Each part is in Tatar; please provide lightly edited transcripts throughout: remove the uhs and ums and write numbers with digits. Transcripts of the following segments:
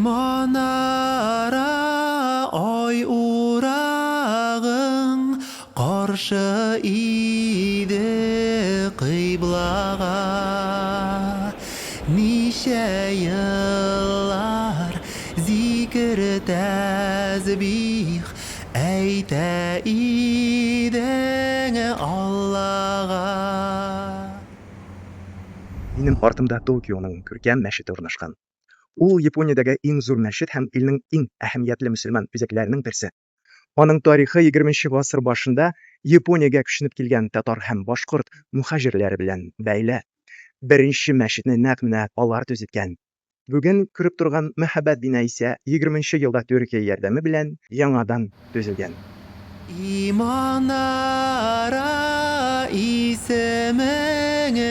Манара ай урагың каршы иде кыйблага. Ничә еллар зикер тәсбих әйтә идең Аллага. Минем артымда Токионың күркәм мәчете урнашкан. Ул Япониядәге иң зур мәчет һәм илнең иң әһәмиятле мөселман үзәкләренең берсе. Аның тарихы егерменче гасыр башында Япониягә күченеп килгән татар һәм башкорт мөхаҗирләре белән бәйле. Беренче мәчетне нәкъ менә алар төзеткән. Бүген күреп торган мәһабәт бина исә егерменче елда Төркия ярдәме белән яңадан төзелгән. Иманара исемеңне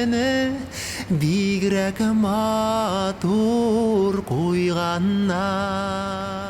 бигрәк матур куйганнар.